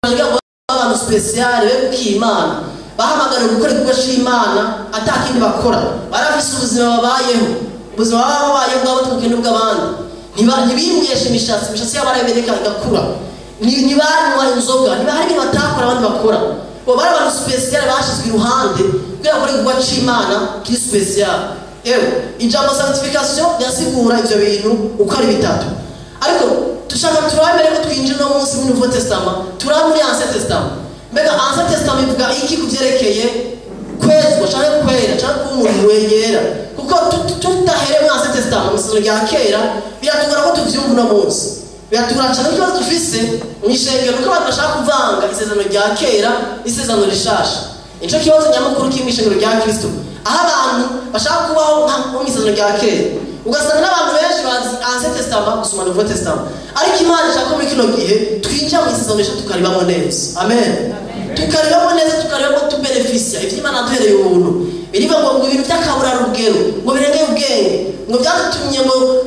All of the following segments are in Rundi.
Ngo abantu spécial begukiye Imana, bahamagariwe gukora igikorwa c'Imana atakindi bakora. Barafise ubuzima babayeho, ubuzima baba babayeho bwabo tubukene bw'abandi. Ntibimweshe imishatsi, imishatsi yabo barayibereka igakura. Ntibanywa inzoga, niba hari ibintu batakora abandi bakora. Bo bari abantu spécial bashizwe iruhande kugira bakore igikorwa c'Imana kiri spécial. Ewe ijambo sanctification ryasigura ivyo bintu uko ari bitatu. Ariko dushaka turabere ko twinjira no munsi muri Nouveau Testament, turabe muri Ancien Testament. Mbega Ancien Testament ivuga iki kuvyerekeye kwezwa canke kwera canke kuba umuntu wegera? Kuko tudahereye muri Ancien Testament, mu isezerano rya kera, biratugora ko tuvyumva uno munsi. Biratugora cane. Ikibazo dufise mw'ishengero nuko abantu bashaka kuvanga isezerano rya kera n'isezerano rishasha. Nico kibazo nyamukuru kiri mw'ishengero rya Kristo, aho abantu bashaka kubaho nka mu isezerano rya kera, ugasanga n'abantu benshi bazi Ancien Testament gusoma Nouveau Testament. Ariko Imana ishaka ko muri kino gihe twinjira mu isezerano rishasha, tukaribamo neza. Amen. Tukaribamo neza, tukaribamo tubenefisia ivyo Imana yaduhereye ubuntu. Birivuga ngo ibintu by'akaburarugero, ngo birengeye ubwenge, ngo byadutumye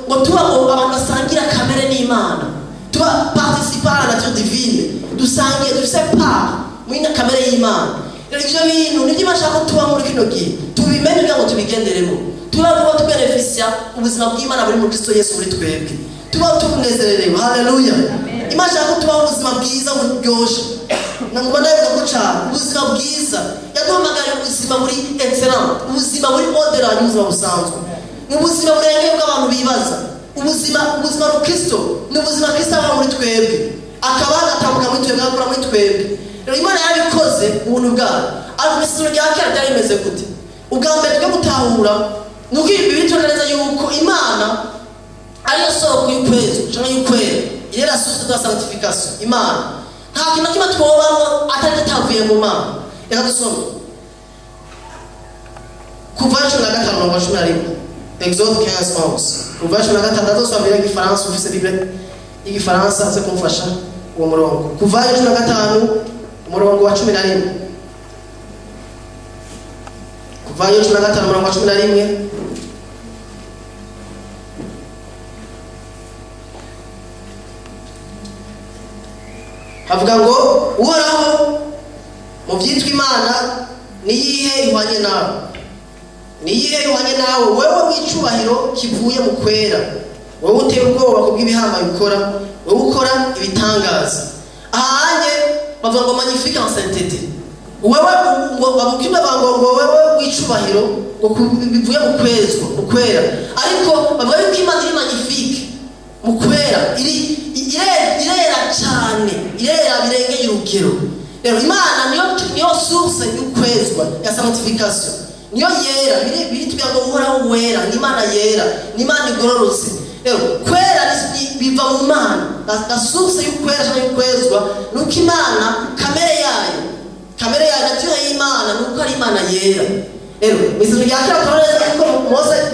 ngo tuba ngo abantu basangira kamere n'Imana, tuba participant à la nature divine, dusangiye, dufise part muri kamere y'Imana. Rero ivyo bintu nivyo Imana ishaka ko tuba muri kino gihe, tubimenye kugira ngo tubigenderemo, tuba kuba tubenefisia ubuzima bw'Imana buri muri Kristo Yesu muri twebwe, tuba tunezererewe. Haleluya. Imana ishaka ko tubaho ubuzima bwiza buryoshe. Ngomba ndabivuga ko cane ubuzima bwiza yaduhamagariye, ubuzima buri excellent, ubuzima buri au-delà y'ubuzima busanzwe, ni ubuzima burengeye bw'abantu bibaza. Ubuzima bwa ni ubuzima Kristo aba muri twebwe, akaba agatambuka muri twebwe, agakora muri twebwe. Rero Imana yarabikoze ubuntu bwayo. Ariko mu isezerano rya kera byari bimeze gute? Ubwa mbere twe gutahura ni uko ibi bitwereka neza yuko Imana ariyo soko y'ukwezi canke y'ukwera, il est la source de la sanctification. Imana nta kintu na kimwe twobamwo atari kitavuye mu Mana. Reka dusome Kuva 15:11, Exode 15 11. Kuva 16, soma igifaransa. Ufise Bible y'igifaransa aze kumfasha uwo murongo. Kuva 15:11. Kuva 15:11. Havuga ngo: "Uhoraho, mu byitwa Imana niyihe ihwanye nawe? Niyihe ihwanye nawe, wewe w'icubahiro kivuye mu kwera, wowe uteye ubwoba kubw'ibihambaye ukora, wowe ukora ibitangaza?" Ahanye bavuga ngo magnifique en sainteté. Wewe ngo babukime, bavuga ngo wewe w'icubahiro ngo bivuye mu kwezwa, mu kwera. Ariko bavuga yuko Imana iri magnifique mu kwera, iri irera cyane, irera birengeye urugero. Rero Imana niyo source y'ukwezwa, ya sanctification, niyo yera. Biri ngo Uhoraho wera, ni Imana yera, ni Imana igororotse. Rero kwera biva mu Mana. La source y'ukwera cyangwa y'ukwezwa nuko Imana kamere yayo, nature y'Imana, nuko ari Imana yera. Rero mu isezerano rya kera turabona neza yuko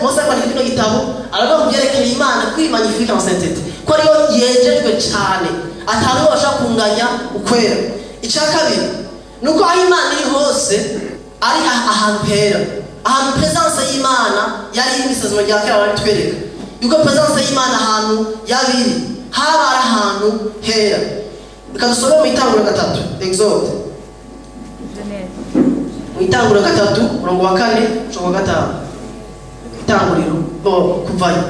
Mose kwandika kino gitabo aravuga ku byerekeye Imana ko iri magnifique en sainteté, ko ariyo yejejwe cyane, atanu bashaka kunganya ukwera. Icya kabiri nuko aho Imana iri hose ari ahantu hera, ahantu présence y'Imana yari iri. Mu isezerano rya kera baratwereka yuko présence y'Imana ahantu yaba iri haba ari ahantu hera. Reka dusome mu Itanguriro 3, Exode. Genèse. Mu Itanguriro 3:4 gushika wa 5. Itanguriro, bo Kuvayo,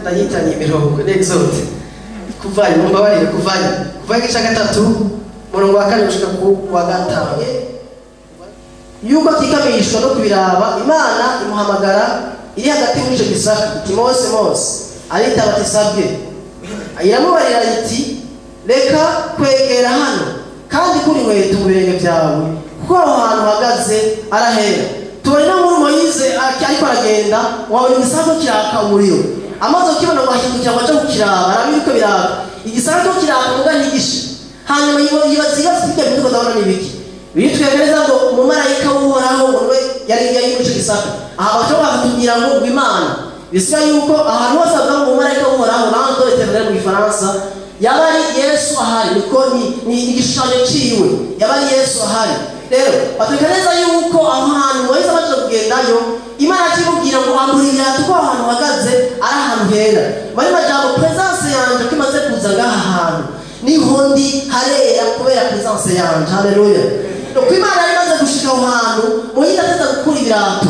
ndayitanye imirongo, ni Exode, Kuvayo, mumbabarire. Kuvayo igice 3:4 gushika ku wa 5. Yuko atikamishwa no kubiraba, Imana imuhamagara iri hagati muri ico gisaka iti: "Mose, Mose." Aritaba ati: "Sabwe." Iramubarira iti: "Reka kwegera hano, kandi kuri inkweto mu birenge byawe, kuko aho hantu uhagaze arahera." Tubona ino nkuru, Moyize ariko aragenda, wabona igisaka kiraka umuriro. Amaze kukibona ngo ahindukira ngo aje kukiraba, araba ibiko biraka. Igisaka kiraka muga ntigishe. Hanyuma yibaza ibibazo: "Ibyo bintu ndabona ni ibiki?" Bitwereka neza ngo umumarayika w'Uhoraho ngo niwe yari muri icyo gisaka. Aha bashobora bakatubwira ngo Imana, bisiga yuko ahantu hose bavuga ngo umumarayika w'Uhoraho, l'ange de l'Éternel mu gifaransa, yaba ari Yesu ahari, niko ni igishushanyo ciwe, yaba ari Yesu ahari. Rero batwereka neza yuko aho hantu Moyize amaze kugendayo, Imana akimubwira ngo ambura ibirato ko aho hantu uhagaze ari ahantu hera. Muri majambo, présence yanje ko imaze kuza ngaha hantu. Niho ndi harera kubera presence yanje. Haleluya. Nuko Imana yari imaze gushika aho hantu, Moyize ateza gukura ibirato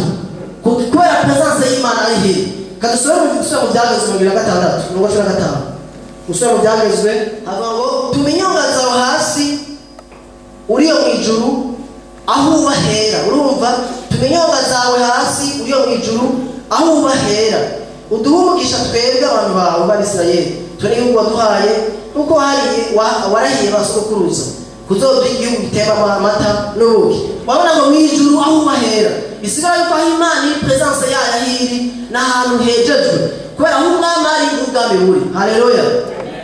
kubera presence y'Imana ari hehe. Kadusubire mu gusubira mu Byagezwe 26 umurongo wa 15. Gusubira mu Byagezwe havuga ngo tuma inyonga zawe hasi uriyo mu ijuru aho uba hera. Urumva, tuma inyonga zawe hasi uriyo mu ijuru aho uba hera, uduhe umugisha twebwe abantu bawe b'Abisirayeli, twe n'igihugu waduhaye, kuko warahiye ba sogokuruza kuzoduha igihugu gitembamo amata n'ubuki. Wabona ngo mu ijuru aho uba hera, bisigara yuko aho Imana iri, presence yayo aho iri, ni ahantu hejejwe, kubera aho umwami ari n'ubwami buri. Haleluya.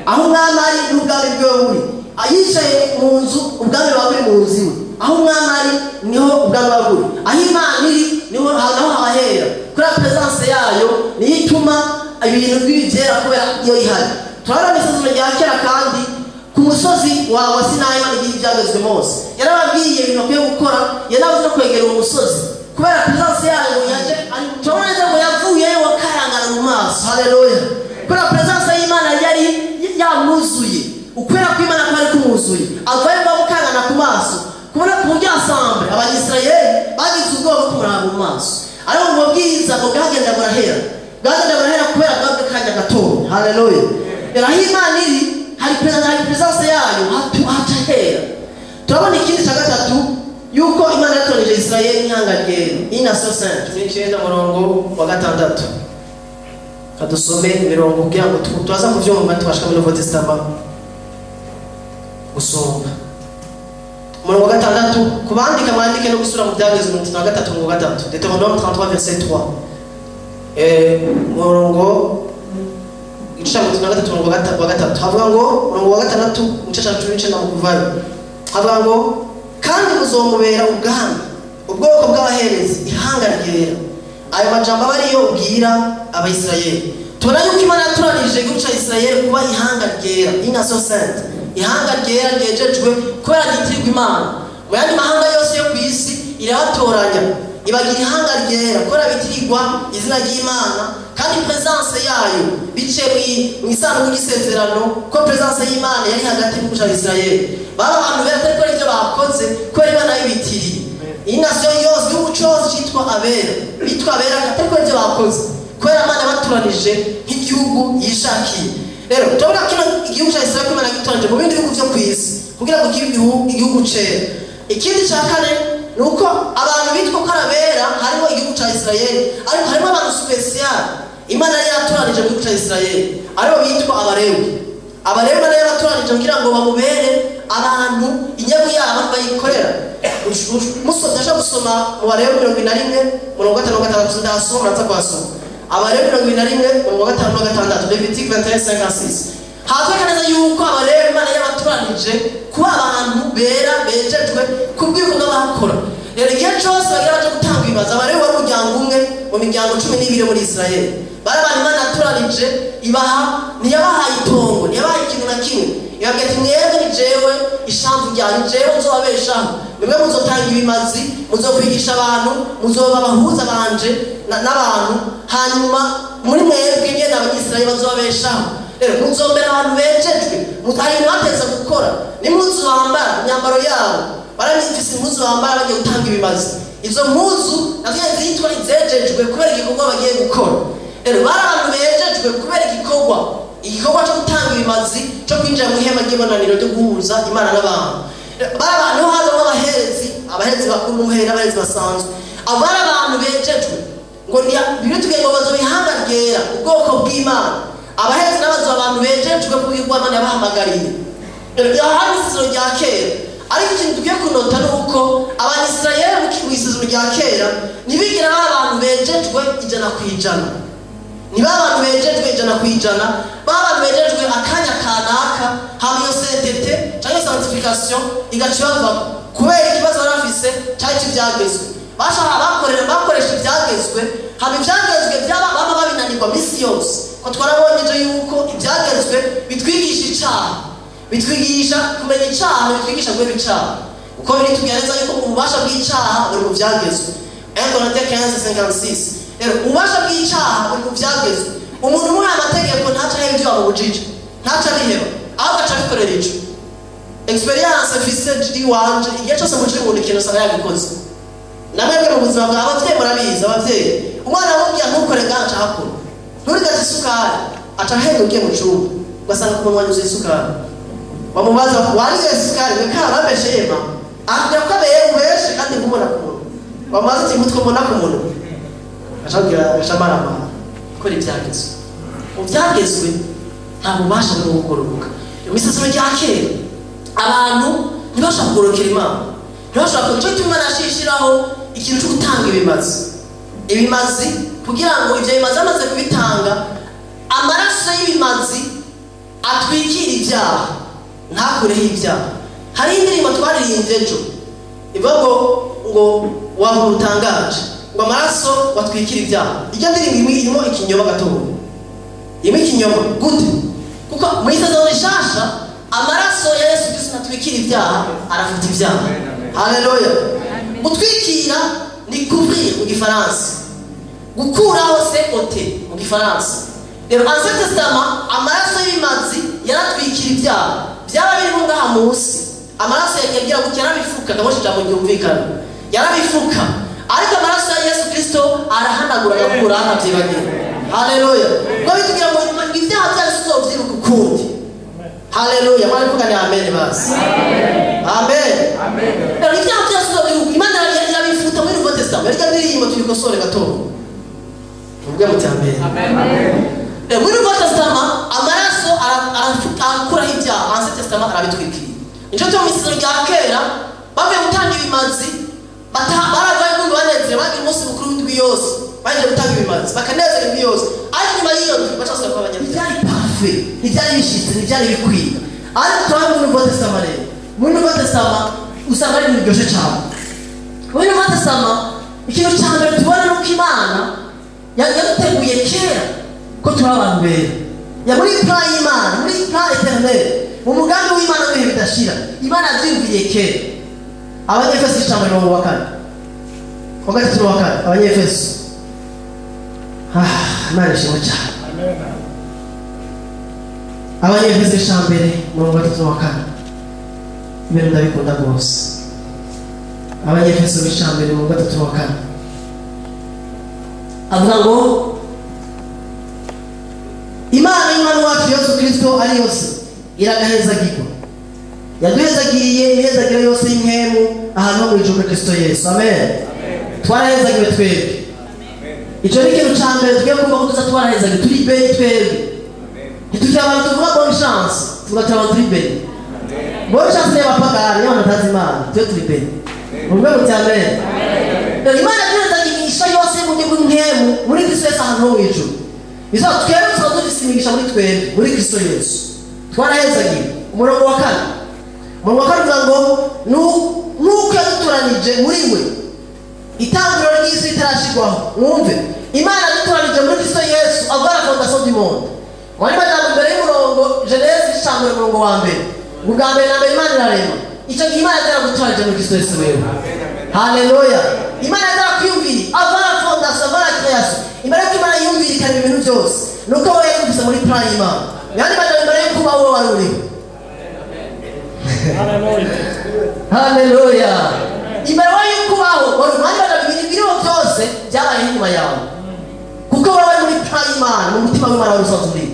Aho umwami ari n'ubwami bwiwe buri. Ayicaye mu nzu, ubwami buba buri mu nzu iwe. Aho umwami ari niho ubwami buba buri. Aho Imana iri niho naho haba hera, kubera presence yayo niyo ituma ibintu bibi byera, kubera iyo ihari. Turabona isezerano rya kera kandi ku musozi wa Sinayi, Imana igihe ibyagezwe Mose yarababwiye ibintu bakwiye gukora, yanabuze no kwegera uwo musozi kubera presence yayo yaje. Turabona neza ngo yavuyeyo wakarangana mu maso. Haleluya. Kubera presence y'Imana yari yamwuzuye, ukwera kw'Imana kwari kumwuzuye, avayo gukangana ku maso, kubona ku buryo assemblée Abanyisirayeli bagize ubwoba bwo kumuraba mu maso. Ariko ubwo bwiza ngo bwagenda burahera, bwagenda burahera kubera bwabwe kanya gatoya. Haleluya. Rero aho Imana iri hari presence, hari presence yayo, haca hera. Turabona ikindi cya gatatu, yuko Imana yatoranije Isirayeli nk'ihanga ryera, une nation sainte. 19 umurongo wa 6. Kadusome imirongo kugira ngo tubaza kubyumva, tubashika muri Nouveau Testament gusomba. Umurongo wa 6, kubandika mwandike no gusura mu Byagezwe 33 umurongo wa 3, Deutéronome 33 verset 3. Umurongo igice cya 33 umurongo wa 3 havuga ngo, umurongo wa 6 igice cya 19 mu Kuvayo havuga ngo: "Kandi muzomubera ubwami, ubwoko bw'abaherezi, ihanga ryera. Ayo majambo aba ariyo ubwira Abayisirayeli." Tubona yuko Imana yatoranije igihugu cya Isirayeli kuba ihanga ryera, une nation sainte, ihanga ryera ryejejwe kubera ryitirirwa Imana. Mu yandi mahanga yose yo ku isi irabatoranya, ibagira ihanga ryera kubera bitirirwa izina ry'Imana, kandi presence yayo biciye mu isanduku y'isezerano, ko presence y'Imana yari hagati mu gihugu cya Isirayeli. Baba abantu bera atari kubera ibyo bakoze, kubera Imana yibitiriye. Iyi nation yose, igihugu cyose cyitwa abera, bitwa abera atari kubera ibyo bakoze, kubera Imana baturanije nk'igihugu yishakiye. Rero turabona kino igihugu cya Isirayeli ko Imana gitoranije mu bindi bihugu byo ku isi kugira ngo kibe igihugu cera. Ikindi cya kane ni uko abantu bitwa ko ari abera, harimo igihugu cya Isirayeli, ariko harimo abantu spécial Imana yari yatoranije mu gihugu cya Isirayeli, aribo bitwa Abalewi. Abalewi Imana yari yabatoranije kugira ngo bamubere abantu, inyungu yabo bayikorera. Musomye, aje gusoma mu Balewi 41 umurongo wa 5 na 6, ndasoma, muraza kuhasoma. Abalewi 41 umurongo wa 5 na 6, Lévitique 21 5 à 6, hatwereka neza yuko Abalewi Imana yabatoranije kuba abantu bera bejejwe kubw'ibikorwa bakora. Rero igihe cyose bagira baje gutanga ibibazo, Abalewi wari umuryango umwe mu miryango 12 muri Isirayeli. Bari abantu Imana yatoranije, ibaha, ntiyabahaye itongo, ntiyabahaye ikintu na kimwe. Ibabwira ati: "Mwebwe ni jewe ishamvu ryanyu, ni jewe nzobabeshaho, nimwe muzotanga ibimazi, muzokwigisha abantu, muzoba abahuza banje n'abantu, hanyuma muri mwebwe nyene Abanyisirayeli bazobabeshaho. Rero muzombera abantu bejejwe." Hari ibintu bateza gukora n'impuzu bambara, imyambaro yabo. Baramifise impuzu bambara bagiye gutanga ibimazi. Izo mpuzu nazo nyene zitwa izejejwe kubera igikorwa bagiye gukora. Rero bari abantu bejejwe kubera igikorwa cyo gutanga ibimazi, cyo kwinjira mu ihema ry'ibonaniro ryo guhuza Imana n'abantu. Bari abantu niho hazamo abaherezi, abaherezi bakuru n'umuherezi n'abaherezi basanzwe. Abo bari abantu bejejwe. Ngo Bibiliya tubwiye ngo bazoba ihanga ryera, ubwoko bw'Imana. Abaherezi n'abazoba abantu bejejwe kubw'ibyo Imana yabahamagariye. Rero hari isezerano rya kera, ariko ikintu dukwiye kunota ni uko Abanyisirayeli mu isezerano rya kera ntibigera baba abantu bejejwe 100%. Niba abantu bejejwe 100%, baba abantu bejejwe akanya kanaka, hama iyo sainteté cyangwa sanctification igaca ibavamo kubera ikibazo bari bafise cyari cy'ibyagezwe. Bashaka bakorera, bakoresha ibyagezwe, hama ibyagezwe byaba baba babinanirwa minsi yose, ko twarabonye ejo yuko ibyagezwe bitwigisha icaha, bitwigisha kumenya icaha, bitwigisha guheba icaha, uko biri tubwira neza yuko ububasha bw'icaha buri mu byagezwe, 1 Corinthiens 15:56. Rero ububasha bw'icaha buri mu byagezwe. Umuntu umuhaye amategeko ntaca aheba ibyo wamubujije, ntaca abiheba. Ahubwo aca abikorera ico. Experience mfise iwanje, igihe cyose mujije umuntu ikintu usanga yabikoze. Namwebwe mu buzima bwawe, abavyeyi murabizi, abavyeyi umwana amubwira ntukore ngaha aca ahakora, nturigate isukari aca ahenda. Ugiye mu cumba ugasanga ku munwa yuzuye isukari, wamubaza wariye isukari, reka arabeshe yema, akubwira ko abeye ubeshe kandi nkubona ku munwa. Wamubaza ati mutwe mbona ku munwa, acabwira agaca amaramara. Gukora ibyagezwe, mu byagezwe nta bubasha bwo kugororoka. Mu isezerano rya kera abantu ntibashobora kugororokera Imana, ntibashobora. Nicyo gituma Imana yashishiraho ikintu cyo gutanga ibimazi, ibimazi kugira ngo ibyo bimazi bamaze kubitanga, amaraso y'ibimazi atwikira ibyaha, ntakureho ibyaha. Hari indirimbo twaririmbye ejo ivuga ngo waba utangaje, ngo amaraso watwikira ibyaha. Iryo ndirimbo imwe irimo ikinyoma gatoya, irimo ikinyoma. Gute? Kuko mu isezerano rishasha amaraso ya Yesu Kristo ntatwikira ibyaha, arafuta ibyaha. Haleluya! Gutwikira ni couvrir mu Gifaransa, gukuraho c'est ôter mu Gifaransa. Rero Ancien Testament amaraso y'ibimazi yaratwikira ibyaha byaba birimo ngaha munsi. Amaraso yagira gutya yarabifuka, ndabona ijambo ryumvikana, yarabifuka. Ariko amaraso ya Yesu Kristo arahanagura, agakura, akabyibagira. Haleluya! Ngo bitubwira ngo ibyaha byacu tuzovyibuka ukundi. Haleluya! Mwari kugani amen basi, amen. Rero ibyaha byacu tuzovyibuka, Imana irabifuta muri Nouveau Testament. Rya ndirimbo tuyikosore gatoya, muvuge muti amen. Muri Nouveau Testament amaraso arakuraho ibyaha, Ancien Testament arabitwikira. Nico cyo mu isezerano rya kera bavuye gutanga ibimazi, baravayo kumva banezerewe, bagira umunsi mukuru w'indwi yose, bagiye gutanga ibimazi bakanezerwa indwi yose. Ariko nyuma y'iyo ndwi baca basubira kuba abanyabyaha. Ntibyari parfait, ntibyari bishitse, ntibyari bikwiye. Ariko turabona muri Nouveau Testament. Rero muri Nouveau Testament usanga ari ibintu biryoshye cyane. Muri Nouveau Testament ikintu cya mbere tubona ni uko Imana yaduteguye kera ko turi abantu bera. Ya muri plan y'Imana, muri plan éternel, mu mugambi w'Imana w'ibihe bidashira, Imana yabyiyumviriye kera. Abanyefeso ijambo mirongo wa kane, wa gatatu n'uwa kane, Abanyefeso. Ah, Imana ishimwe cyane! Abanyefeso icya mbere, mirongo gatatu n'uwa kane. Ibintu ndabikunda rwose. Abanyefeso b'icya mbere, mirongo gatatu n'uwa kane, avuga ngo Imana y'Umwami wacu Yesu Kirisito ari yose iragahezagirwa, yaduhezagiriye imihezagiro yose y'impwemu ahantu ho mu ijuru muri Kristo Yesu. Amen. Twarahezagiwe twebwe. Icyo ni ikintu cya mbere tugiye kumva, ko tuza twarahezagiwe, turi bénis twebwe. Ntitugira abantu tuvuga bonne chance, tuvuga turi abantu turi bénis. Bonne chance ni abapagani, niyo abantu batazi Imana. Twe turi bénis, muvuge muti amen. Rero Imana yaduhezaga imigisha yose y'uburyo bw'impwemu muri Kristo Yesu ahantu ho mu ijuru. Bizo twebwe tuba dufise imigisha muri twebwe muri Kristo Yesu, twarahezagiwe. Umurongo wa kane, umurongo wa kane uvuga ngo nuko yadutoranije muri we itanguriro ry'isi ritarashirwaho. Mwumve, Imana yadutoranije muri Kristo Yesu avant la fondation du monde. Mwari majambo imbere y'umurongo Genèse icambere, umurongo wa mbere, ngo ubwa mbere na mbere Imana irarema. Icyo gihe Imana yaragutoranije muri Kristo Yesu wewe. Haleluya! Imana yarakwiyumviriye avant la fondation, avant la création. Imbere y'uko Imana yumvirikana ibintu byose, nuko wowe yumvise muri plan y'Imana. Yandi majambo, imbere y'uko uba wowe wari uriho. Haleluya! Imbere wowe y'uko ubaho wari umwanya majambo, ibintu biriho byose byabayeho inyuma yawe, kuko wowe muri plan y'Imana, mu mutima w'Imana wari usanzwe uriho.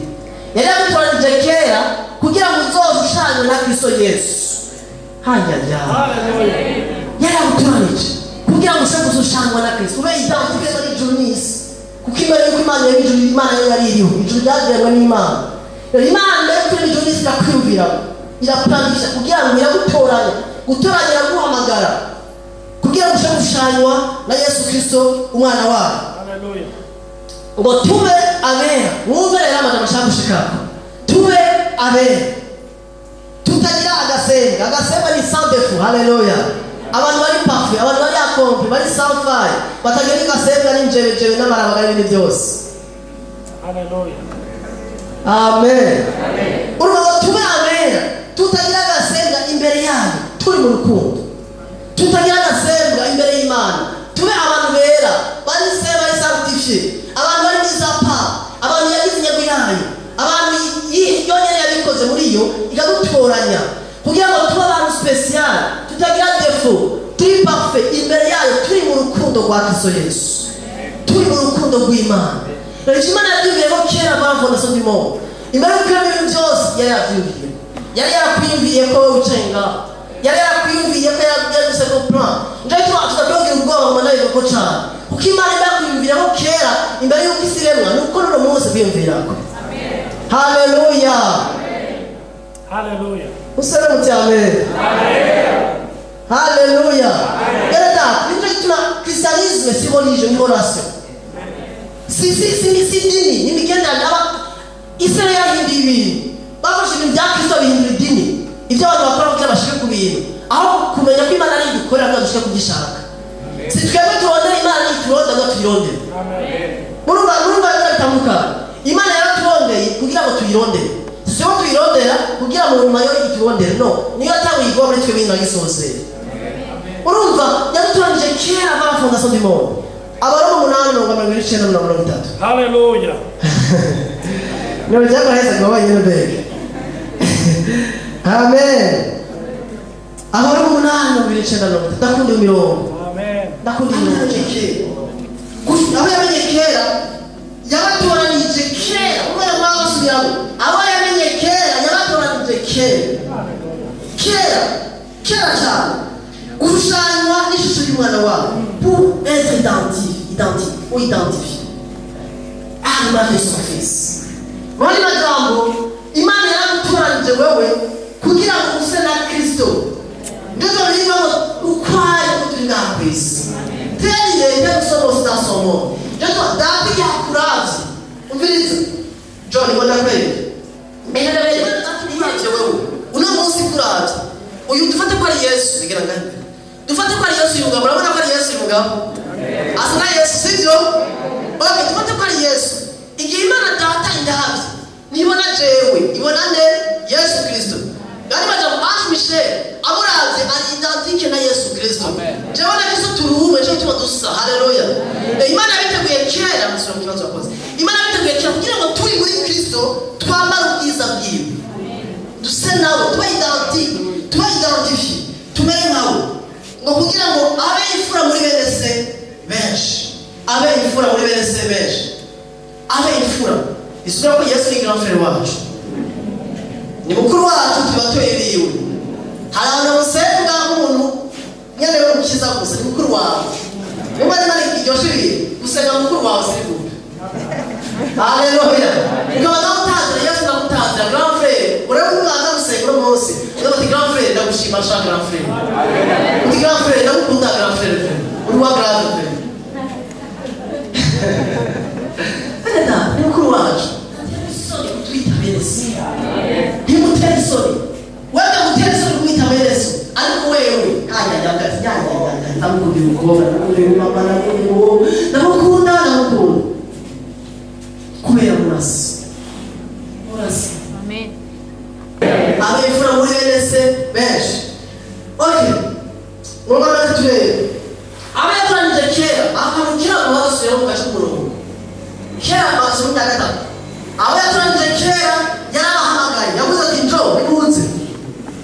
Yari yagutoranije kera kugira ngo uzoshushanywe na Kristo Yesu. Hayaya! Yari yagutoranije kugira ngo ushobore kuzushushanywa na Kristo, ube identique n'ijuru n'isi. Kuko imbere y'uko Imana yari ijuru, Imana yo yari iriho. Ijuru ryagiranywe n'Imana. Rero Imana mbere y'uko ijuru n'isi irakwiyumvira, iraplanisha kugira ngo iragutoranya. Gutoranya, iraguhamagara kugira ngo ushobore gushushanywa na Yesu Kristo umwana wayo, ngo tube abera. Mwumve rero amajambo ashaka gushikako: tube abera, tutagira agasemba. Agasemba ni sans défaut. Haleluya! Abantu bari parfait, abantu bari accompli, bari sans faille, batagira agasemba n'injebejebe n'amarabaga n'ibindi byose. Amen. Urumva ngo tube abera, tutagira agasemba imbere yayo, turi mu rukundo, tutagira agasemba imbere y'Imana. Tube abantu bera, bari saints, bari sanctifiés, abantu bari mis à part, abantu yagize intego yayo, abantu yonyine yabikoze muri yo. iradutoranya kugira ngo tube abantu spécial, tutagira défaut, turi parfait imbere yayo, turi mu rukundo rwa Kristo Yesu, turi mu rukundo rw'Imana. Rero icyo Imana yabyumviyemo kera avant fondation du monde, imbere y'uko irema ibintu byose, yari yabyumviye, yari yarakwiyumviriye ko wowe wicaye ngaho, yari yarakwiyumviriye ko yaguse ko plan. Nicyo gituma tudakwiye ubwoba ngo nabivuga ko cyane, kuko Imana iba yakwiyumviraho kera imbere y'uko isi iremwa, ni uko n'uno munsi kwiyumvirako. Haleluya! Hallelujah. Useme muti amen. Haleluya! Bene data, nicyo gituma christianisme si religion, ni relation, si dini, ni imigenderanire. Aba Israel yahinduye ibintu, bakoresha ibintu bya Kristo bihindura idini, ibyo abantu bakora kugira bashike ku bintu, aho kumenya ko Imana ari idukorera ngo dushike kugishaka. Si twebwe turondera Imana, ni turondera ngo tuyirondere. Murumva biba bitandukanye. Imana yaraturondeye kugira ngo tuyirondere, si twebwe tuyirondera kugira ngo nyuma yo iturondere. No niyo yatanguye igwa muri twebwe nagisozera. Urumva, yadutoranyije kera avant fondation du monde. Abaroma 8:29-30. Hallelujah. Niyo byakoraheza ngo wenyine mbega. Amen. Abaroma 8:29. Ndakunda iyo mirongo. Amen. Ndakunda imirongo kera. Gusa aho yamenye kera, yabatoranije kera. Umwana mwawe asubiramo, abo yamenye kera yabatoranije kera, kera kera cyane, gushushanywa n'ishusho y'umwana wabo, pour être identifié, identique ou identifié à l'image de son fils. Mu yandi majambo, Imana yaragutoranije wewe kugira ngo use na Kristo. Ndivyo birimo uko ari ko turi ngaha ku isi teriye somos dans son monde. Rero data yakuravye, umviriza John, ngo ndakwereke ndakwereke wewe uno munsi kuravye uyu, dufate ko ari Yesu, bigira ngahe, dufate ko ari Yesu. Uyu mugabo, urabona ko ari Yesu? Uyu mugabo asa na Yesu, sibyo? Okay, dufate ko ari Yesu. Igihe Imana Data indavye, nibona jewe, ibona nde? Yesu Kristo. Gani majambo, Ange Michel amuravye ari identique na Yesu Kristo. Jewe na Kristo turi umwe, cyo tuba dusa. Haleluya! Imana yabiteguye kera. Musubira mu kibazo wakoze. Imana yabiteguye kera kugira ngo turi muri Kristo twambare ubwiza bwiwe, duse nawe, tube identique, tube identifié, tumere nkawe, ngo kugira ngo abe imfura muri bene se benshi, abe imfura muri bene se benshi, abe imfura. Isura ko Yesu ni grand frère wacu, ni mukuru wacu, tuba biwe. Hari abantu bamusenga nk'umuntu nyene we mukiza gusa. Ni mukuru wawe. Niba ari iryoshe ibintu gusenga mukuru wawe sirivuga. Haleluya! Ukaba ndamutazira Yesu, ndamutazira grand frère. Urebe umwana gusenga uno munsi, uvuga uti: "Grand frère, ndagushima sha grand frère." Uti: "Grand frère, ndagukunda grand frère, uri wa grand frère." Bene data, ni mukuru wacu. Ntatera isoni kutwita bene se, ntimutera isoni. Wenda gutera isoni kumwita bene se, ariko wewe kanyanyagazi nyanyanyanya, ndamukunda uyu mukobwa, ndamukunda uyu mama, ndamukunda uwo, ndamukunda, ndamukunda kubera murasa, murasa. Amen. Abimfura muri bene se benshi. Okay, ngombwa natwe turebe abo yatoranyije kera. Akantu kera ngo badusubiremo mu gace k'umurongo kera, basubira mu cya gatatu. Abo yatoranyije kera yarabahamagaye, yavuze ati: "Njo nimuze."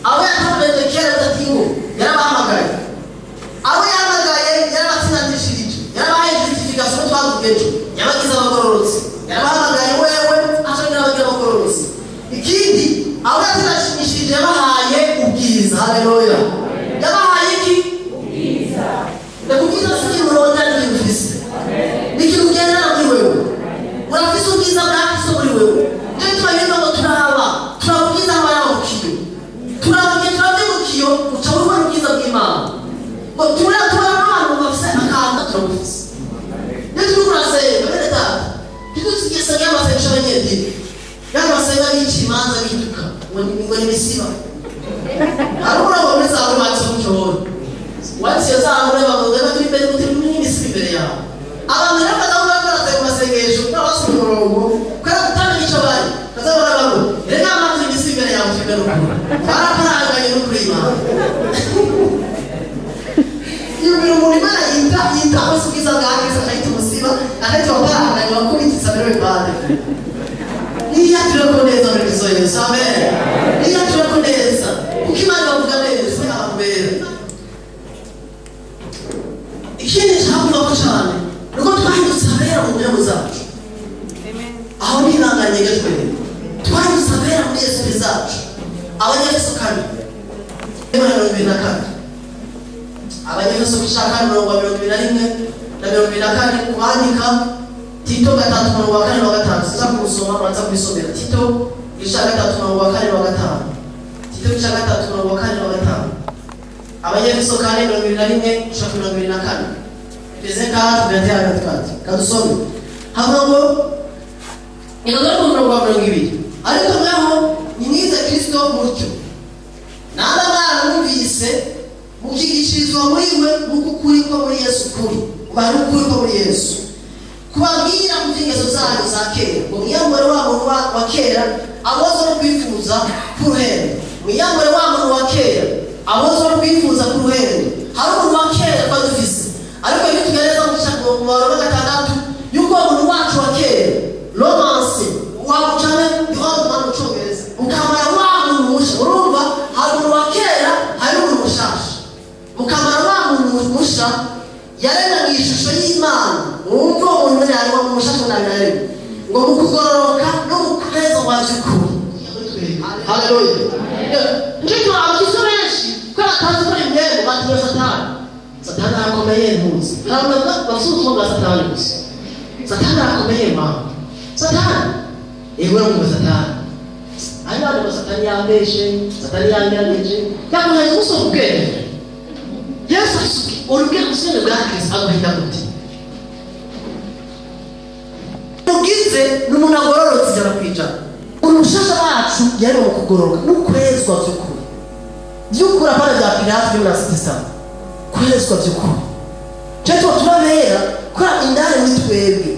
Abo yatoranyije kera yavuze ati ngo yarabahamagaye. Abo yahamagaye yarabatsindanishirije, yarabahaye justification twavuga ejo, yabagize abagororotsi. Yarabahamagaye wewe ashobora abagira abagororotsi. Ikindi, abo yatsindanishirije yabahaye ubwiza. Haleluya! Yabahaye iki? Ndakubwiza, si ikintu urondera, ni ikintu ufise, ni ikintu ugendana muri wewe. Urafise ubwiza bwa Kristo muri wewe. Niyo gituma bivuga ngo turaba, turaba ubwiza haba mu kiyo, turaba turabye mu kiyo, uca ubona ubwiza bw'Imana. Ngo turaba, tubona n'abantu bafise akantu, turabufise. Niyo turiko urasenga, bene data, ntitusigaye amasengesho y'abanyedini, yandi basenga bica imanza, bituka ngo ni imisiba. Hari umurongo muri za banditse mu cyohoro wanditse za bavuga ngo turi imbere, turi n'imisiba imbere yawe. Abantu rero bazabona barasenga amasengesho kubera basoma umurongo, kubera kutamenya icyo bari bazabona, bavuga: "Reka mpamvu imisiba imbere yawe." Turi n'ukuri, baraparanganye n'ukuri Imana. Yumvira umuntu Imana yita hose ubwiza bwa Kristo, akahita umusiba, akahita waparanganye, wakubititse mbere w'ipande. Niyatureko neza muri Kristo Yesu. Amen. Niyatureko neza. cyane nuko twahindutse abera mu mpemu zacu. Aho ni ibanga ryegejwe rero. Twahindutse abera muri Yesu zacu. Abanyefeso 4:24. Abanyefeso 4:21 na 24 kubandika. Tito 3:4-5. Siza kusoma mwanza kubisomera. Tito 3:4-5. Tito 3:4-5. Abanyefeso 4:21-24. Efeso 4:21-24. Kadusome. Havuga ngo ingaruka ku murongo wa 20. Ariko mweho nimwize Kristo mutyo. Naba mwaramwumvise mukigishirizwa muri we nk'uko ukuri ko muri Yesu kuri. Ubari ukuri ko muri Yesu. Kubabwira mu by'ingeso zanyu za kera ngo mwiyambure wa muntu wa kera abozwa no kwifuza k'uruhendo. Mwiyambure wa muntu wa kera abozwa no kwifuza k'uruhendo. Hari umuntu wa kera twari dufise, ariko iyo tugereza mu Baroma 6 yuko umuntu wacu wa kera romance wamucane yohana mu Cyongereza ukamara wa muntu musha. Urumva hari umuntu wa kera, hari umuntu mushasha. Ukamara wa muntu musha yaremwe mu ishusho y'Imana. Wumva umuntu yari wa mushasha na yaremwe ngo mu kugororoka no mu kweza kwa by'ukuri. Haleluya. Nicyo abakristo benshi ko batazi ko imyenda batinya Satani. Satani arakomeye ntuzi. Hari abantu bafite ubutumwa bwa Satani gusa. Satani arakomeye mama. Satani yego ngo Satani. Ari abantu Satani yambeshe, Satani yangerageje, yamuhaye gusoma ubwenge. Yesu asuki urubwenge usene bwa Kristo aguhinda gute? Ugize n'umuntu agororotse 100%. Urushasha wacu yari mu kugororoka no kwezwa by'ukuri. By'ukuri apana bya Pilato na Sitisa. Kwezwa by'ukuri. Cyo turabera kora indani muri twebwe.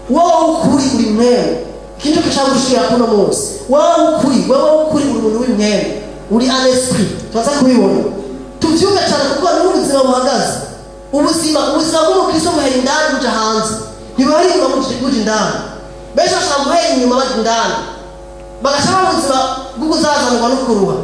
Wowe ukuri uri mwewe. Kintu kishaka gushira kuno munsi. Wowe ukuri, wowe ukuri uri umuntu w'imwewe. Uri un esprit. Tuza kubibona. Tuvyuka cyane kuko ni ubuzima buhagaze. Ubuzima bw'umukristo buhera indani buja hanze. Ntibari inyuma buja indani. Benshi bashaka guhera inyuma baja indani. Bagashaka ubuzima bw'ukuzazanirwa no kuruha.